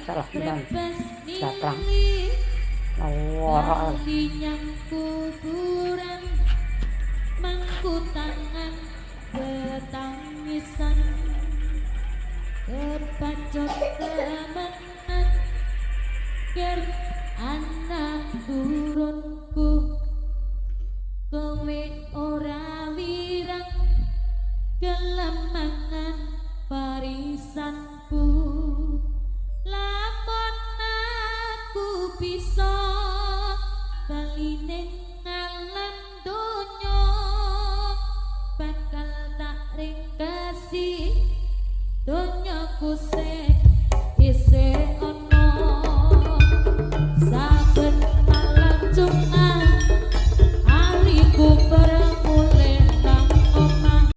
Salah ndang. Brebes Gatrang. mili Loro. Bali nyang kuburan mangku tangan ketangisan kepacut temenan ger.